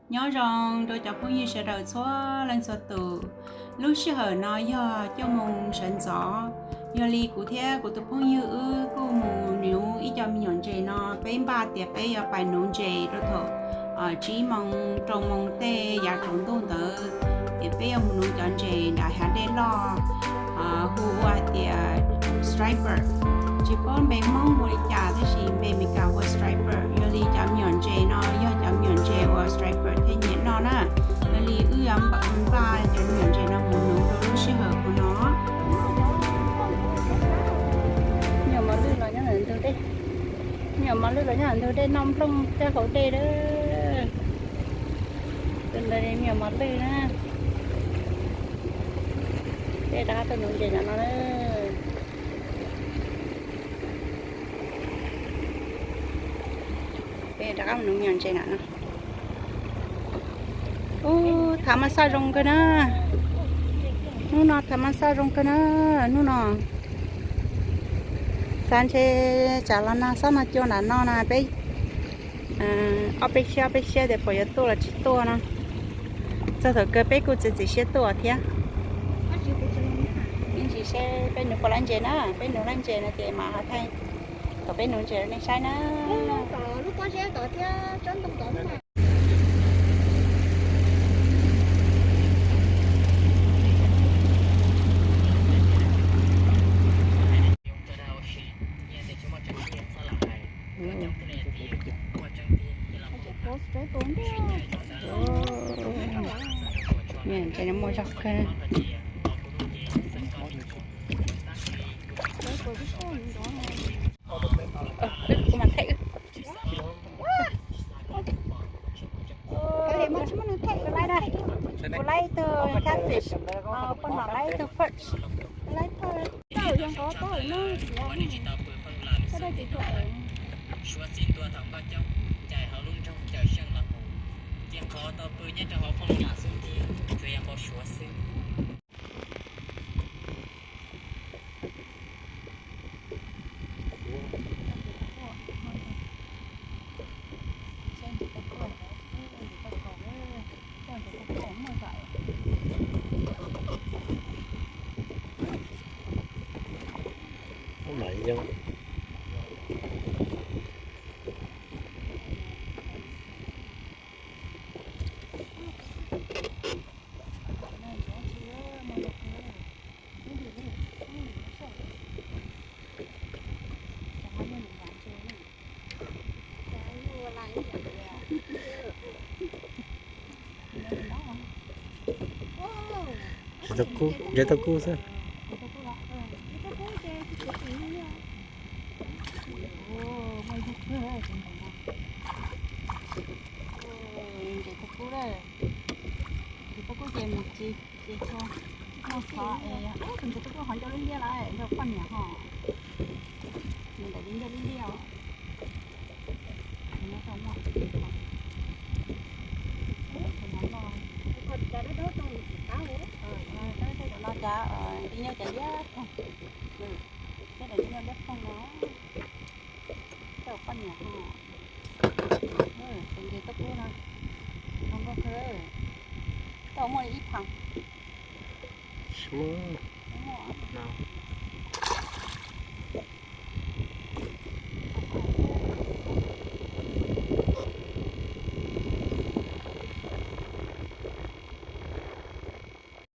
Nyob zoo rau cov phooj ywg sawv daws txhua leej txhua tus. Lub sij hawm no yog cuaj moos sawv ntxov, yog li kuv thiab kuv tus phooj ywg wb kuj mus nuv ib co me nyuam ntses no, peb npaj tias peb yuav pais nuv ntses rau thaum tsib moos rau moos tej yav tsaus ntuj ntawd, ces peb yuav mus nuv cov ntses nram hav dej loj, hu ua hais tias striper. Tsis paub npe Hmoob hu li cas tab sis npe Meskas hu ua striper. Yog li cov me nyuam ntses no yog cov me nyuam ntses uas striper thiaj nyiam noj na. Yog li wb yuav npaj cov me nyuam ntses no mus nuv rau lub sij hawm hmo no. Me nyuam mos lwj los nyob ntawm ntug dej, me nyuam mos lwj los nyob ntawm ntug dej noj nplooj tej hauv dej lawm. Tus ntawd me nyuam mos lwj na. Peb rov qab tuaj nuv ntses no no. Peb rov qab mus nuv me nyuam ntses no no. Ub, thav mas xaj zoo kawg na. Hnub no thav mas xaj zoo kawg na. Hnub no xav ntshe tsam los nag xob nag cua nram no na peb ob peb siab ob peb siab tias puas yuav tuaj los tsis tuaj no. Txog thaum kawg peb kuj txiav txim siab tuaj thiab. Ib ntsis seb peb nuv puas laib ntses na, peb nuv laib ntses no ces mam ho thaij thaum peb nuv ntses rau nej saib na. Ntshe muaj zog kawg. Kuv mas thaij wb. Kuv laib ib tug catfish, poj nom laib ib tug perch. Laib perch tawm yog nqov tawm na, tsis tawm. Suav txiv ntua thaum npaj coob, cais hauv lub nroog cawm seej los mus, cia nqov tau pw nyob rau hauv fooj lam xub ntiag, tsuas yog npau suav xwb. Tsis tau kub, ntshe tau kub xwb. Ntshe tau kub, ntshe tau kub ces mus txiv ces tso, muaj qhov es tus ntshe tau kub hov ncauj lub liab lawm, ncauj poj niam hov. Nws ntawm li ncauj lub liab os. Tej zaum no cas li nyuj cas liab phooj, tej zaum li nyuj liab phooj no, tej zaum poj niam hov. Tus ntshe tau kub no, zoo nkauj kawg, tej zaum muaj li ib phav.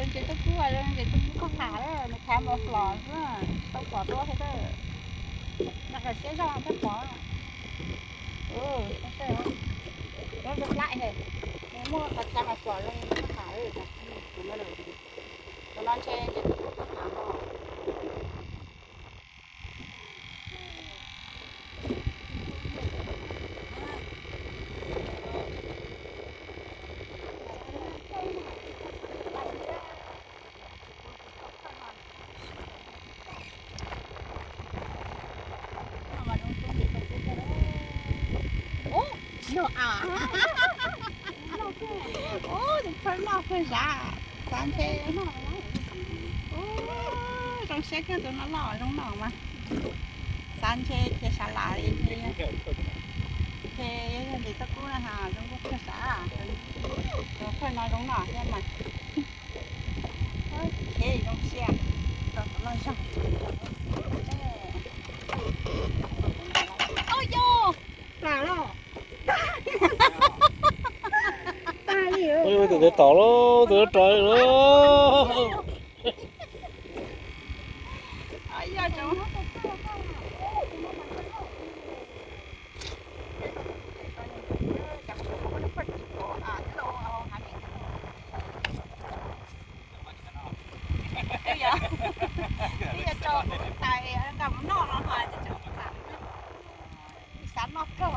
Tus ntshe tau kub, tus ntshe tau kub qhov qab lawm, nws khav npau hlo xwb, tsis tau pom dua thiab. Nqa qhov siab zog thiaj pom. Tus no nws plaib he, nws muaj qhov khav npau hlo zoo qhov qab lawm. Tus no ntshe ntshe tau kub qhov qab ho. Ub, tsis yog a. Ub, tus phawj loj kawg sav, xav ntshe. Ub, zoo siab kawg tus no loj zoo no mas. Xav ntshe khiav sav lam li ntshe. Ntshe yog ntses tau kub na has zoo nkauj kawg sav. No zoo no thiab mas. Ces zoo siab. Los zoo. Oj yog plam los. Tus tom los, tus rov los. Xav noj kawg.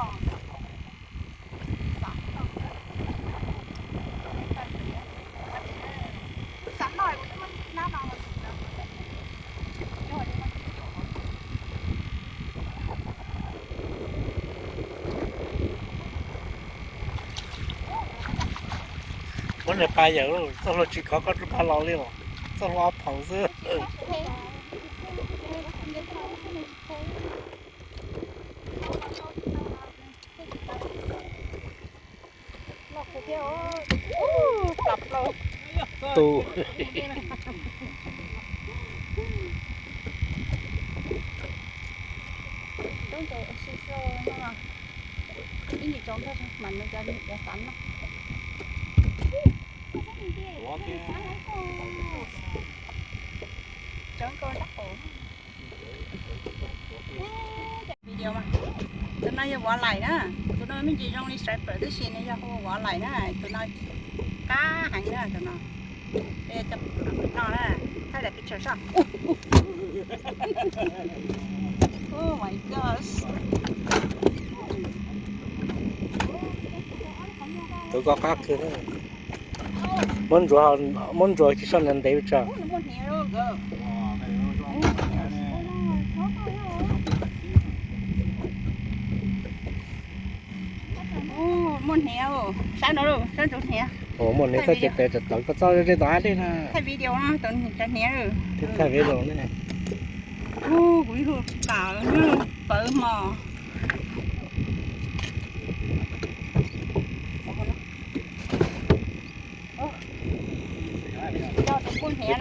Muab nws qa yawm, txoj hlua tsis khov koj rub qab los li os, txoj hlua ob phaum xwb. Tus Video mas. Tus no yog vov laim na, tus no me ntsis zoo li striper tab sis nws yog hu vov laim na, tus no qab heev na tus no. Noj na, thaij daim picture soj. Oh my gosh. Tus ko qab kawg. Muab ntsuav, muab ntsuav tsis soj ntev ntev tso. Muaj hniav, saib no, saib tus hniav. Muaj hniav txoj ces tes tawv, koj txoj zej tom ab dej na. Thaij video no, tus hniav. Thaij video ne. Kuv ib hu tas pawv hmo.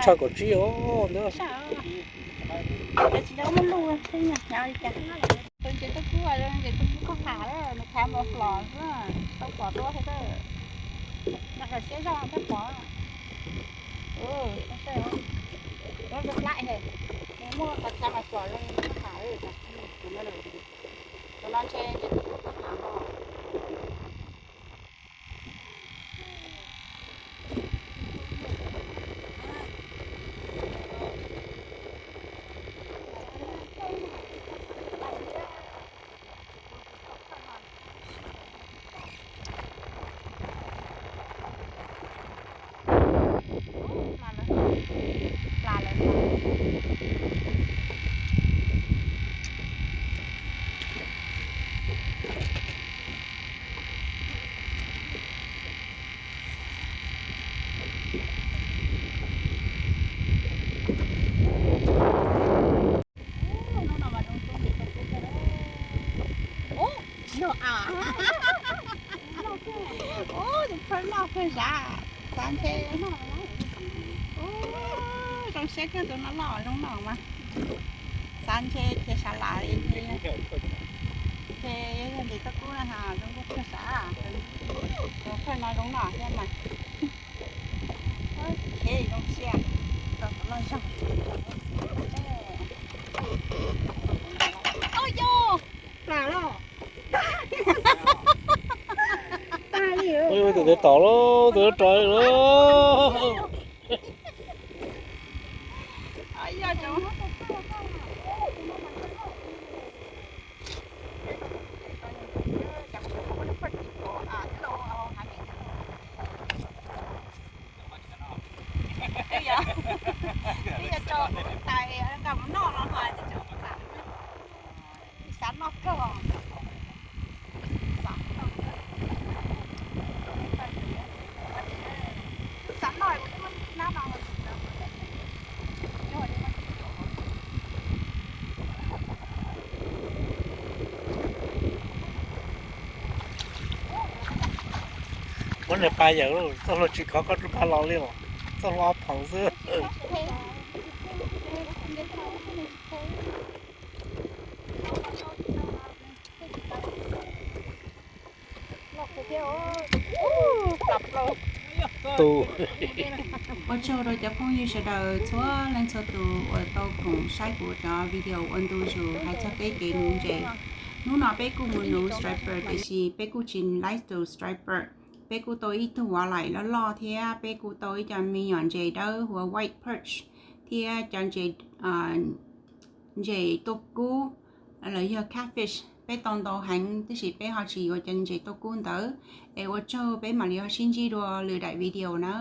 Tshaj kaum tsib os ntawd. Tsis tau muaj lus, hnyav li cas. Tus ntses tuaj kub, ntses tuaj kub koj tham, nws tham mas plos xwb, tau pom dua thiab. Nqa siab zog thiab pom. Ua hlab he, nws muaj qhov chaw mas pom zoo koj tham. Tus no ntshe ntses tuaj kub koj tham. Ub, yog a, ub, tus phawj loj kawg zav, xav ntshe, ub, zoo siab kawg tus no loj zoo no mas, xav ntshe ces sav lam li ntshe, ntshe yog ntses tuaj kub na ha, zoo nkauj kawg zav, tus phawj no zoo no thiab mas. Ces zoo siab, los zoo. Oj yog plam los. Tus tom los, tus rov los. Twb yog, twb yog tso kuv tais nqa mus noj los ho tsis tso kuv tham. Xav noj kawg. Xav noj, xav noj kuv twb muab Niag pab yawg, txoj hlua tsis khov koj rub qab los li os, txoj hlua ob phoom xwb. Ua tsaug rau cov phooj ywg sawv daws txhua leej txhua tus uas tau koom saib kuv cov video ua ntu zus hais txog peb kev nuv ntses. Hnub no peb kuj mus nuv striper tiam sis peb kuj tsis laib tus striper. Peb kuj tau ib tug walleye loj loj thiab peb kuj tau ib co me nyuam ntses dawb hu ua white perch thiab cov ntses, ntses tuaj kub los yog catfish. Peb tau ntau heev tab sis peb ho tsis yuav cov ntses tuaj kub ntawd. Es ua tsaug, peb mam li ho sib ntsib dua lwm daim video na.